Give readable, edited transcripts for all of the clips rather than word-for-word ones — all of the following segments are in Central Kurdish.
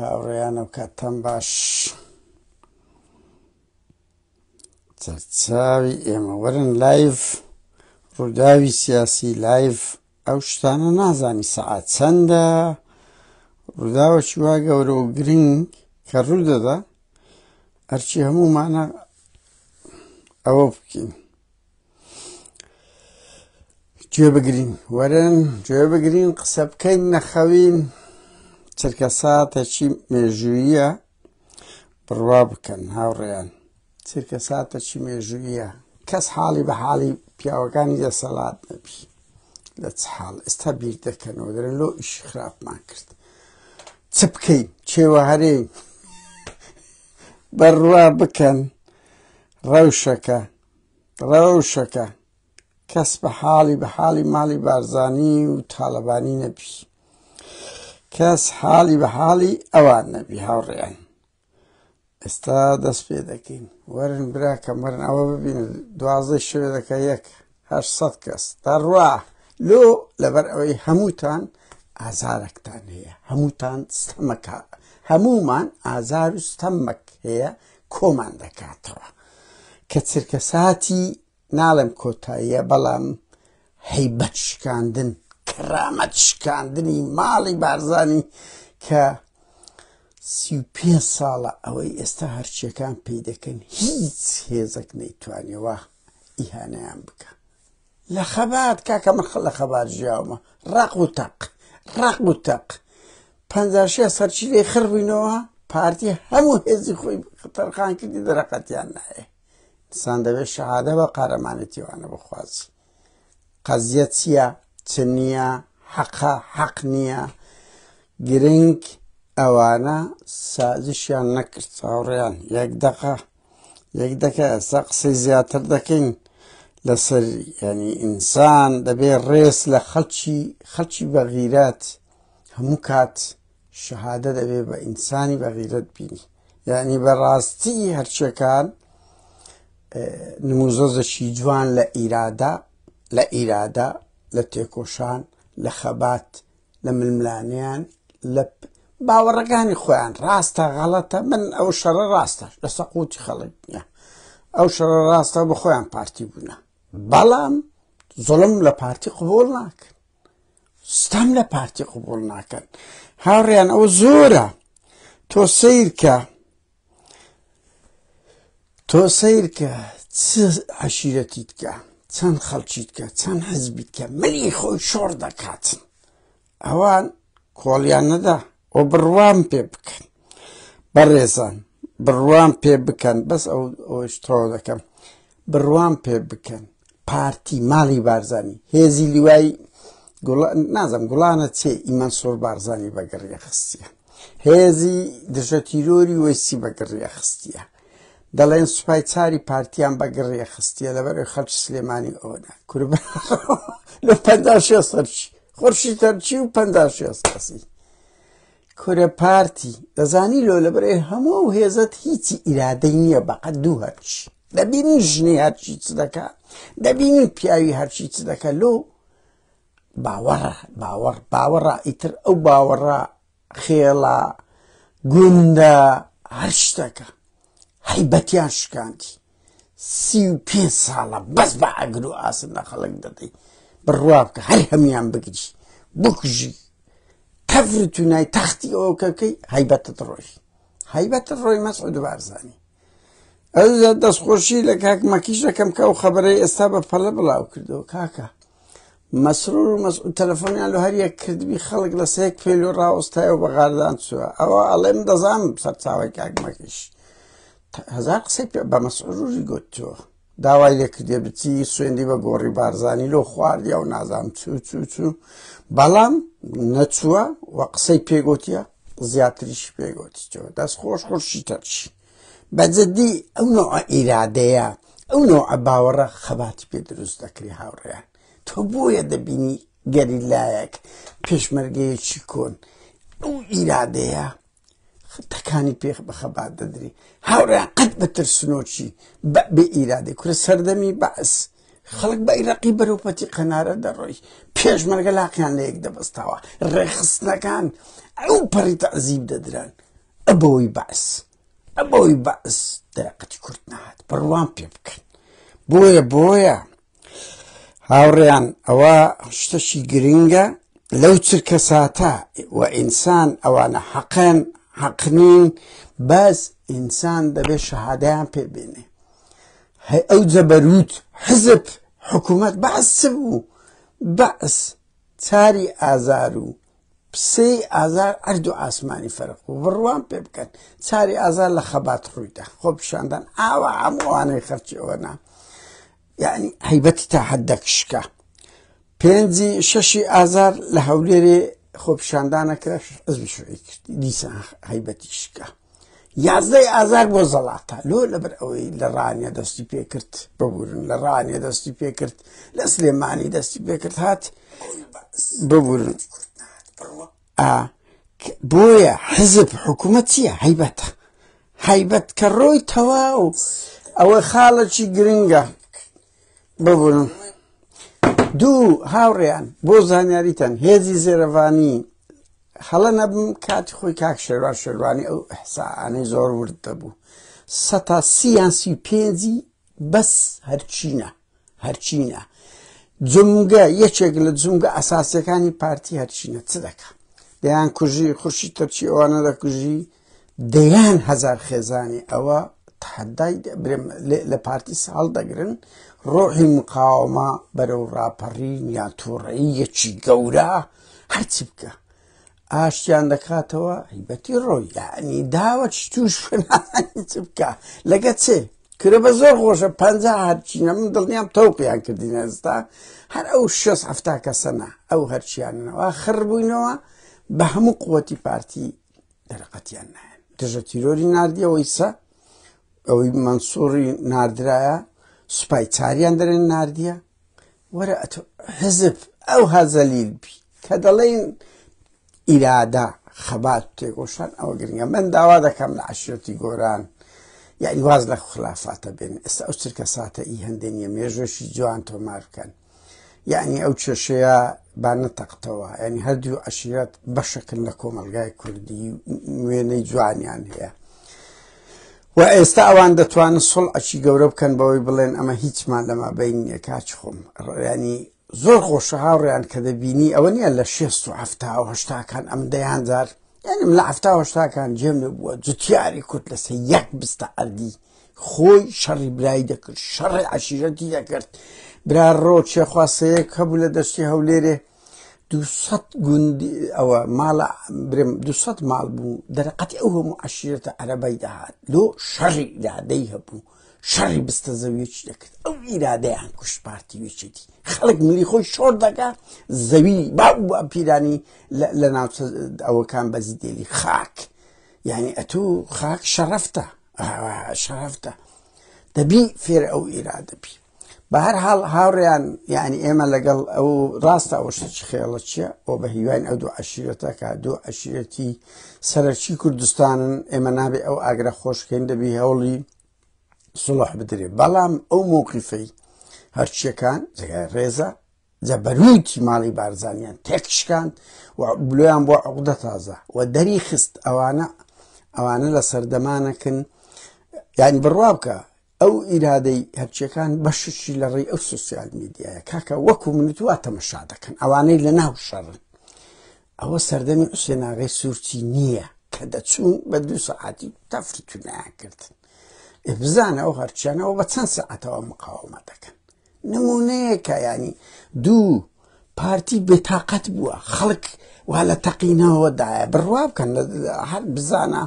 هاوڕێیانە و کاتتان باش. سەرچاوی ئێمە وەرن لایڤ ڕووداوی سیاسی لایڤ ئەو شتانە نازانی سەعات چەندە ڕووداوەکی وا گەورە و گرنگ کە ڕوو دەدا ئەرچی هەموومانە ئەوە بکەین گوێ بگرین وەرن گوێ بگرین قسە بکەین نەخەوین چرکە ساتەکی مێژوویە بڕوا بکەن هاوڕێیان چرکە ساتەکی مێژوویە کەس حاڵی بە حاڵی پیاوەکانی دەسەڵات نەبی لە چ حاڵ ئێستا بیر دەکەنەوە دەرن لۆ ئیشی خراپمان کرد چ بکەین چێوە هەرێ بەڕوا بکەن ڕەوشەکە ڕەوشەکە کەس بە حاڵی بە حاڵی ماڵی بارزانی و تاالبانی نەبی کەس حاڵی بە حاڵی ئەوان نەبی هاوڕێیان ئێستا دەست پێ دەکەین وەرن براکەم وەرن ئەوە ببین دوازدەی شەوێ دەکە یەک 800 کەس دەڕوا لۆ لەبەر ئەوەی هەمووتان ئازارەکتان هەیە هەمووتان ستەمەکە هەموومان ئازار و ستەمەک هەیە کۆمان دەکاتەوە کە چرکە ساتی ناڵێم کۆتاییە بەڵام هەیبەت شکاندن کەرامەت شکاندنی ماڵی بارزانی کە 35 ساڵە ئەوەی ئێستا هەرچیەکان پێی دەکەن هیچ هێزێک نەیتوانیەوە ئیهانەیان بکە لە خەبات کاکە من لە خەبات ژیاومە ڕق و تەق ڕق و تەق پەنجا شێست هەرچی لێ خڕ بووینەوە پارتی هەموو هێزی خۆی تەرخان کردی دەرەقەتیان نایە ئینسان دەبێت شەهادە بە قارەمانێتی وانە بخوازی قەزیە چییە چ نییە حەقە حەق نییە گرنگ ئەوانە سازشیان نەکرد هاوڕێیان یەک دەقە یەک دەکە ئێستا قسەی زیاتر دەکەین لەسەر ینی ئینسان دەبێ ڕێز لە خەڵکی خەڵکی بەغیرەت هەموو کات شەهادە دەبێ بە ئینسانی بەغیرەت بینی یعنی بەڕاستی هەرچیەکان نموزەزەکی جوان لە ئیرادە لە ئیرادە لە تێکۆشان لە خەبات لە ململانێیان لە باوەڕەکانی خۆیان ڕاستە غەڵەتە من ئەو شەڕە ڕاستە لە سەقوتی خەڵک نییە ئەو شەڕە ڕاستە بە خۆیان پارتی بوونە بەڵام زڵم لە پارتی قبول ناکەن ستەم لە پارتی قبول ناکەن هاوڕیان ئەو زۆرە تۆ سیرکە تۆ سەیرکە چ عەشیرەتیت کە چەند خەڵکیت کە چەند حزبیت کە ملی خۆی شۆڕ دەکات ئەوان کۆڵیان نەدا و بڕوام پێ بکەن بەڕێزان بڕوام پێ بکەن بەس ئەو ئەوش تەواو دەکەم بڕوام پێ بکەن پارتی ماڵی بارزانی هێزی لیوای نازم گوڵانە چێ ئیمان سۆر بارزانی بەگەڕیە خستیە هێزی دژە تیرۆری وەیسی بەگڕیە خستیە دەڵێن سوپای چاری پارتیان بەگڕیە خستیە لەبەر خەڵکی سلێمانی ئەوەنا کوربە لە 56 سەرچی خۆشی تەرچی و 56 کەسی کورە پارتی دەزانی لۆ لەبەرێ هەموو ئەو هێزت هیچی ئیرادەی نییە بەقەت دوو هەرچی دەبینی ژنی هەرچی چ دەکا دەبینی پیاوی هەرچی چ دەکە لۆ باوەڕە باوەڕ باوەڕە ئیتر ئەو باوەڕە خێڵە گوندە هەر شتەکە هەیبەتیان شکاندی 35 ساڵە بەس بە ئاگر و ئاسن لە خەڵک دەدەی بڕوا بکە هەر هەموان بگری بکوژی تەفر تونای تەختی ئەوکەکەی هەیبەتت ڕۆی هەیبەتت ڕۆی مەسعود بارزانی ئەوجا دەستخۆشی لە کاک مەکیش دەکەم کە ئەو خەبەرەی ئێستا بە پەلە بڵاو کردەوە کاکە مەسرور و مەسعود تەلەفۆنیان لە هەر یەک کردبی خەڵک لە سێک پێل و ڕاوەستایە و بە غاردان چووە ئەوە ئەڵێم دەزانم سەرچاوی کاک مەکیش هەزار قسەی پێ بە مەسروری گوتووە داوای لێ کردێ بچی سوێندی بە گۆڕی بارزانی لۆ خواردیا و نازانم چوو چوو چوو بەڵام نەچووە و قسەی پێگوتیە زیاتریشی پێگوتیەوە دەست خۆش خۆشی تەرچی بەجددی ئەو نوع ئیرادەیە ئەو نوع باوەڕە خەباتی پێ دروست دەکری هاوڕێیان تۆ بۆیە دەبینی گەریلایەک پێشمەرگەیەکی کۆن ئەو ئیرادەیە تەکانی پێ بە خەبات دەدری هاوڕێیان قەت بە ترسنۆکی بە بێ ئیرادەی کورە سەردەمی بەعس خەڵک بە ئیرەقی بەرەو پەتی قەنارە دەڕۆی پێشمەرگە لاقیان لە یەک دەبەستاوە ڕێکخستنەکان ئەو پەڕی تەعزیب دەدران. ئەبەوەی بەعس ئەبەوەی بەعس دەرەقەتی کورد نەهات بڕوام پێ بکەن بۆیە بۆیە هاوڕێیان ئەوە شتەکی گرنگە لەو چرکە ساتە و ئینسان ئەوانە حەقن حەقنین بەس ئینسان دەبێت شەهادەیان پێ بێنێ هەی ئەو جەبەروت حزب حکوومەت بەعس چ بوو بەعس چاری ئازار و سێی ئازار ئەرد و ئاسمانی فەرق بوو بڕوام پێ بکەن چاری ئازار لە خەبات ڕوویدا خۆپیشاندان ئاوا هەمووانەی خەرچی ئەوە نا یعنی هەیبەتی تا حەدەک شکا پێنجی شەشی ئازار لە هەولێرێ خۆپیشاندانە کرا حزبی شوعی کرد دیسان هەیبەتی شکا یازدەی ئازار بۆ زەڵاتە لۆ لەبەر ئەوەی لە ڕانیە دەستی پێکرد ببورن لە ڕانیە دەستی پێکرد لە سلێمانی دەستی پێکرد هات ببورن بۆیە حزب حکوومەت چییە هەیبەتە هەیبەت کە ڕۆی تەواو ئەوە خاڵێکی گرنگە ببورن دوو هاوڕێیان بۆ زانیاریتان هێزی زێرەڤانی هەڵە نەبم کاتی خۆی کاک شێروان شێروانی ئەو ئیحسائانەی زۆر ورد دەبوو سەتا سی یان سی و پێنجی بەس هەرچینە هەرچینە جمگە یەکێک لە جمگە ئەساسیەکانی پارتی هەرچینە چ دەکا دەیان کوژی خورشی تەرچی ئەوانە دەکوژی دەیان هەزار خێزانی ئەوە تحدای لە پارتی ساڵ دەگرن ڕۆحی مقاومە بەرەو ڕاپەڕین یان تووڕەیەکی گەورە هەرچی بکە ئاشتیان دەکاتەوە هیبەتی ڕۆی یعنی داوە توش چ بکە لەگە چێ کرە بە زۆر خۆشە پ هەرچینە من دڵنیام تەوقیان کردین ئێستا هەر ئەو شێست هەفتا کەسەنە ئەو هەرچیانەوە خڕ بووینەوە بە هەموو قوتی پارتی دەرەقەتیان نایەن دژە تیرۆری نردیەوەی سە ئەوەی مەنسوڕی نردرایە سوپای چاریان دەرێن نردیە وەرە ئەتۆ حزب ئەو هەزەلیل بی کە دەڵێن ئیرادە خەبات تێکۆشان ئەوە گرنگە من داوا دەکەم لە عشرەتی گۆران یعنی واز لە خلافاتە بێن ئێستا ئەو چرکە ساتە ئی هەندێ نیە مێژۆشی جوان تۆمار بکەن یعنی ئەو کێشەیە با نەتەقتەوە یعنی هەردوو عشیرەت بەشەکن لە کۆمەلگای کوردی وێنەی جوانیان هەیە و ئێستا ئەوان دەتوانن سوڵعەکی گەورە بکەن بەوەی بڵێن ئەمە هیچمان لەما بین نییە کاچ خۆم ڕیانی زۆر خۆشە هاوڕیان کە دەبینی ئەوە نییە لە شێست و هەفتا و هەشتاکان ئەم دەیان جار یعنی لە هەفتا و هەشتاکان جێم لێ بووە جوتیاری کورد لەسەر یەک بستە ئەردی خۆی شەڕی برای دەکرد شەڕی عەشیرەتی دەکرد برا ڕۆ چێخواسەیەک هەبوو لە دەستی هەولێرێ دوسەد گوندی ئەوە ماڵە برم دوسەد ماڵ بوو دەرەقەتی ئەو هەموو عەشیرەتە عەرەبەی دەهات لۆ شەڕی ئیرادەی هەبوو شەڕی بستە زەویەکی دەکرد ئەو ئیرادەیان کوشت پارتی وێچێتی خەڵک ملی خۆی شۆڕ دەکا زەوی باو پیرانی لە ناوچە ئەوەکان بەزی دێلی خاک یعنی ئەتوو خاک شەرەفتە شەرەفتە دەبی فێر ئەو ئیرادە بی بە هەر حاڵ هاوڕێیان یعنی ئێمە لەگەڵ ئەو ڕاستە ئەو شتێکی خێڵەکیە ئەو بە هیواین ئەو دوو عەشیرەتە کە دوو عەشیرەتی سەرەکی کوردستانن ئێمە نابێ ئەو ئاگرە خۆشکەین دەبی هەوڵی سڵح بدرێ بەڵام ئەو مووقیفەی هەرچیەکان جێگای ڕێزە جەبەروتی ماڵی بارزانیان تێکشکاند و بلۆیان بۆ عقدە تازە و دەری خست ئەوانە ئەوانە لە سەردەمانەکن یعنی بڕوا بکە ئەو ئیرادەی هەرچیەکان بەششی لە ڕێی ئەو سوسیال میدیایە کاکە وەکو من و تۆ تەمەشا دەکەن ئەوانەی لە ناو شەڕن ئەوە سەردەمی حوسێناغەی سوورچی نییە کە دەچوون بە دوو سەعاتی تەفر تونیان کردن بزانە ئەو هەرچیانەوە بە چەند سەعاتەوە مقاومە دەکەن نمونەیەکە ینی دوو پارتی بێتاقەت بووە خەڵک وا لە تەقینەوە دایە بڕوا بکەن هەر بزانە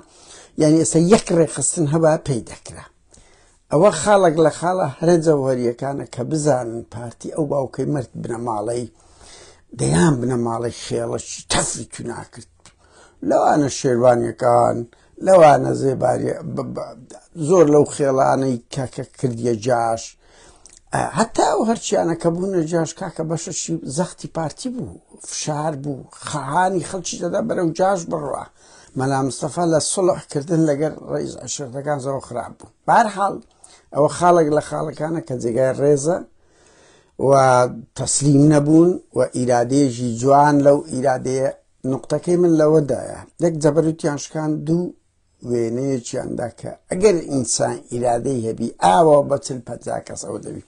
یعنی ئێستا یەک ڕێکخستن هەبا پێی دەکرا ئەوە خاڵک لە خاڵە هەرە جەوهریەکانە کە بزانن پارتی ئەو باوکەی مرد بنەماڵەی دەیان بنەماڵەی خێڵەکی تەفری تونا کرد لەوانە شێروانیەکان لەوانە زێباری زۆر لەو خێڵانەی کاکە کردیە جاش هەتا ئەو هەرچیانە کە بوونە جاش کاکە بەشەشی زەختی پارتی بوو فشار بوو خەهانی خەڵکی دەدا بەرەو جاش بڕوا مەلا مستەفا لە سڵح کردن لەگەر ڕئیس عەشیرەتەکان زۆر خراپ بوو بارحاڵ ئەوە خاڵێک لە خاڵەکانە کە جێگای ڕێزە و تەسلیم نەبوون و ئیرادەیەکی جوان لەو ئیرادەیە نقطەکەی من لەوەدایە یەک جەبەروتیان شکان دوو وێنەیەکیان دا کە ئەگەر ئینسان ئیرادەی هەبی ئاوا بە چل پەنجا کەس ئەوە دەبی.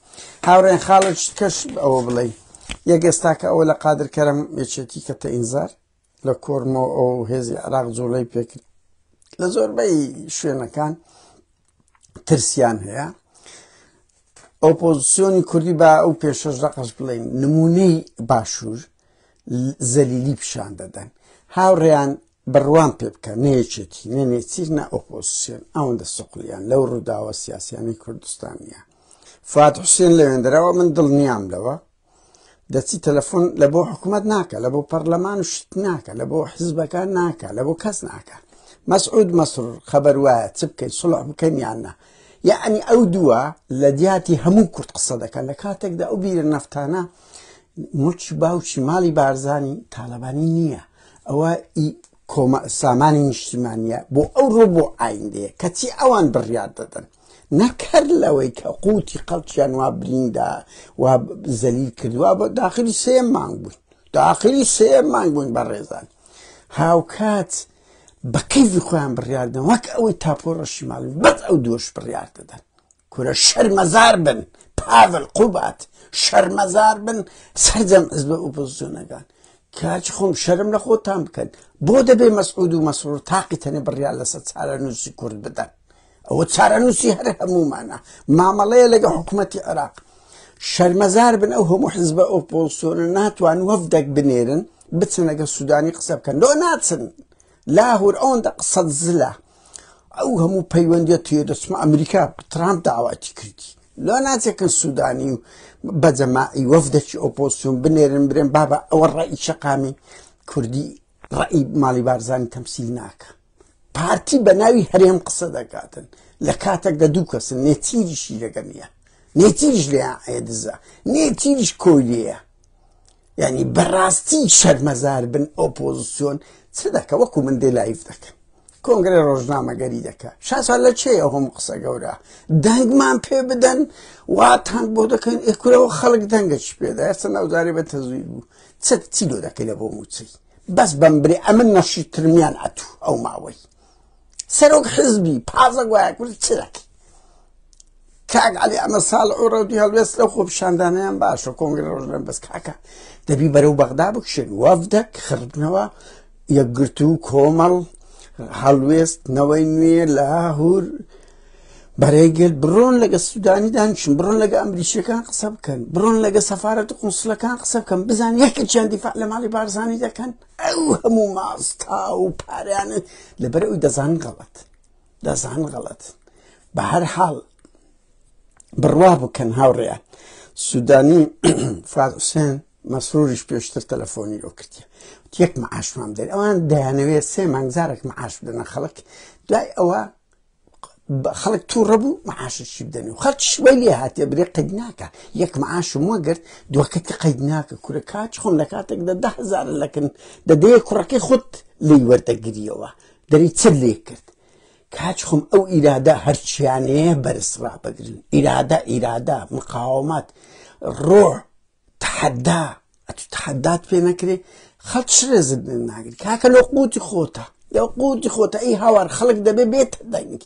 هاوڕێن خاڵێک کەش ئەوە بڵێ یەک ئێستاکە ئەوە لە قادر کەرەم یەکێتی کەتە ئینزار لە کۆرمۆ ئەو هێزی عراق جوڵەی پێکرد لە زۆربەی شوێنەکان ترسیان هەیە. ئۆپۆزیسیۆنی کوردی با ئەو پێشەش دەقەش بڵێین نمونەی باشوور زەلیلی پیشان دەدەن. هاوڕێیان بڕوام پێ بکە نە یەکێتی نە نێچیر نە ئۆپۆزیسیۆن ئەوەندە سوقلیان لەو ڕووداوە سیاسیانەی کوردستان نییە. فواد حوسێن لەوێندەرەوە من دڵنیام لەوە دەچی تەلەفۆن لە بۆ حکوومەت ناکە لە بۆ پەرلەمان و شت ناکە لە بۆ حزبەکان ناکە لە بۆ کەس ناکە. مەسعود مەسرور خەبەر وایە چ بکەین سڵح بکەین یان نا. یەعنی ئەو دووە لە دیاتی هەموو کورد قسە دەکەن لە کاتێکدا ئەو بیرە نەفتانە ملکی باوکی ماڵی بارزانی تاالبانی نییە ئەوە کۆمە سامانی نیشتیمانیە بۆ ئەو ڕۆ بۆ ئایندەیە کەچی ئەوان بڕیار دەدەن نەک هەر لەوەی کە قوتی خەڵکیان وا بریندا و زەلیل کردووە بە داخلی سێ مانگ بوون داخلی سێ مانگ بوون بە ڕێزان هاوکات بە کەیفی خۆیان بڕیار دەن وەک ئەوەی تاپۆ ڕەشی ماڵی بەس ئەو دووەش بڕیار دەدەن کورە شەرمەزار بن پاڤل قوبات شەرمەزار بن سەرجەم حزبە ئۆپۆزیسیۆنەکان کاچ خۆم شەرم لە خۆتان بکەن بۆ دەبێ مەسعود و مەسرور تاقی تەنێ بڕیار لەسەر چارەنووسی کورد بدەن ئەوە چارەنووسی هەر هەموومانە مامەڵەیە لەگە حکوومەتی عێراق شەرمەزار بن ئەو هەموو حزبە ئۆپۆزیسیۆنە ناتوان وەفدێک بنێرن بچن لەگە سوودانی قسە بکەن لۆ ناچن لاهور ئەوەندە قسەت زلە ئەو هەموو پەیوەندیە توێ دەچمە ئەمریکا ترامپ داواتی کردی لۆ ناچێکن سوودانی و بەجەماعی وەفدێکی ئۆپۆزیسیۆن بنێرن برێن بابە ئەوە ڕەئی شەقامی کوردی ڕەئی ماڵی بارزانی تەمسیل ناکە پارتی بە ناوی هەرێم قسە دەکاتن لە کاتێکدا دوو کەسن نێچیریشی لەگە نییە نێچیریش لێیان ئەیدزە نێچیریش کۆیلەیە یعنی بەڕاستی شەرمەزار بن ئۆپۆزیسیۆن چ دەکە وەکو من دێ لایف دەکەن کۆنگرە ڕۆژنامەگەری دەکە شاسوار لە چێ ئەو هەموو قسە گەورە دەنگمان پێ بدەن واتان بۆ دەکەن ئێکورەوە خەڵک دەنگە چی پێدا ئێستا ناوزارێ بە تەزویر بوو چ چی لۆ دەکەی لە بۆ موچەی بەس بەم برێ ئەمن نەشی ترمیان ئەتوو ئەو ماوەی سەرۆک حزبی پازە گوایە کورد چ دەکەی کاک عەلی ئەمە ساڵ ئەو ڕەوتی هەڵوێست لەو خۆپیشاندانیان باشە کۆنگرە ڕۆژنامە بەس کاکە دەبی بەرەو بەغدا بکشێن وەفدەک خڕبنەوە یەکگرتوو کۆمەڵ هەڵوێست نەوەی نوێ لاهور بەرەی گەل بڕۆن لەگە سوودانی دانیشن بڕۆن لەگە ئەمریکیەکان قسە بکەن بڕۆن لەگە سەفارەت و قونسلەکان قسە بکەن بزان یەکێکیان دیفاع لە ماڵی بارزانی دەکەن ئەو هەموو ماستا و پارانە لەبەر ئەوی دەزان غەڵەت دەزان غەڵەت بە هەر حاڵ بڕوا بکەن هاوڕێیان سوودانی فواد حوسێن مەسروریش پێشتر تەلەفۆنی لۆ کردیە یەک معاشمان بدەن ئەوان دەیانەوێت سێ مانگ جارێک معاش بدەنە خەڵک دوای ئەوە خەڵک تووڕە بوو معاششی بدەن و خەڵکیش وای لێ هاتێ برێ قەید ناکە یەک معاشم وەگرت دووەکەتی قەید ناکە کورە کاچ خۆم لە کاتێکدا 10هزار لەکن دەدەیە کوڕەکەی خۆت لێی وەردەگریەوە دەری چت لێ کرد کاچ خۆم ئەو ئیرادە هەرچیانەیە بەرز ڕابگرن ئیرادە ئیرادە مقاومەت ڕۆح تەحەدا ئەتو تەحەدات پێ نەکرێ خەڵک چ ڕێزت لێ ناگری کاکە لۆ قوتی خۆتە لۆ قوتی خۆتە ئەی هاوار خەڵک دەبێ بێتە دەنگ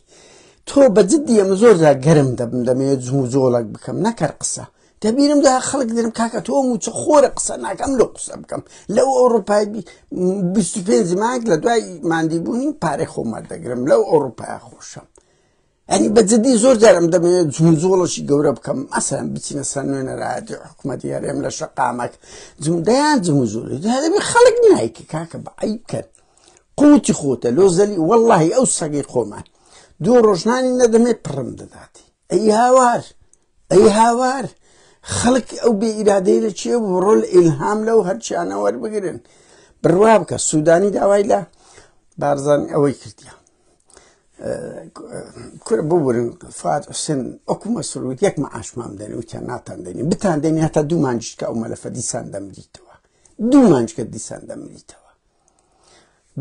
تۆ بە جدی ئەمە زۆر جار گەرم دەبم دەمەوێت جموجۆڵک بکەم نەکەر قسە دەبیرم دا خەڵک دەرم کاکە تۆ موچە خۆرە قسە ناکەم لۆ قسە بکەم لەو ئەوروپای 25 مانگ لە دوای ماندیبوونی پارەی خۆم وەردەگرم لەو ئەوروپای خۆشم یانی بە جدی زۆر جارم دەمەوێت جموجۆڵەکی گەورە بکەم مەسەلەن بچینە سەر نوێنەرایەتی حکوومەتی هەرێم لە شەقامەک دەیان جموجۆڵی دەبێ خەڵک نایکە کاکە بە عیب کەن قوتی خۆتە لۆ زەلی وەڵڵاهی ئەو سەگەی خۆمان دوو ڕۆژنانی نەدەمێ پڕم دەداتی ئەی هاوار ئەی هاوار خەڵک ئەو بێ ئیرادەی لە چێ بوو ڕۆل ئیلهام لەو هەرچیانە وەربگرن بڕوا بکە سوودانی داوای لە بارزان ئەوەی کردیە کورە ببورن فواد حوسێن وەکو مەسرور یەک معاشمان بدەن وتیان ناتان دەین بتان دەین هەتا دوو مانگیش کە ئەو مەلەفە دیسان دەمریتەوە دوو مانگکە دیسان دەمریتەوە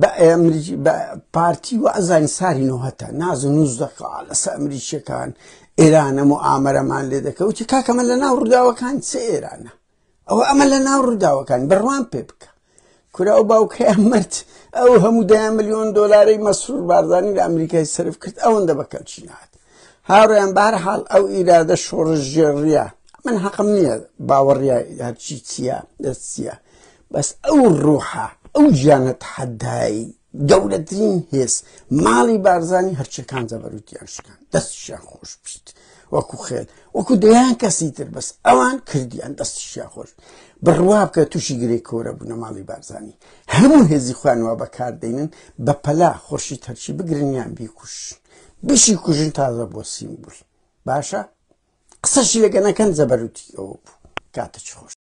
بە ئەمریکی بە پارتی و ئەزانی ساری نۆهەتە ناز و نووز دەکا لەسەر ئەمریکیەکان ئێرانە موئامەرەمان لێ دەکەوتی کاکەمە لە ناو ڕووداوەکان چ ئێرانە ئەوە ئەمە لە ناو ڕووداوەکان بڕوان پێ بکە. کورە ئەو باوکەیان مرد، ئەو هەموو دەیان ملیۆن دۆلارەی مەسرور بارزانی لە ئەمریکای سەرف کرد ئەوەندە بە کەلکی نەهات. هاوڕێیان بەهەرحاڵ ئەو ئیرادە شۆڕشگێڕییە من حەقم نییە باوەڕیا هەرچی چییە دەست چییە بەس ئەو ڕوحە ئەو گیانە تەحەدای گەورەترین هێز ماڵی بارزانی هەرچەکان جەبەروتیان شکان دەستیان خۆش بیت وەکو خێل وەکو دەیان کەسی تر بەس ئەوان کردیان دەستیان خۆش بڕوا بکە تووشی گرێ کۆرە بوونە ماڵی بارزانی هەموو هێزی خۆیان وا بەکاردەینن بە پەلا خۆشی تەرچی بگرن یان بیکوش بشی کوژن تازە بۆ سیمبول باشە قسەشی لەگە نەکەن جەبەروتی ئەوە بوو کاتە چ خۆش.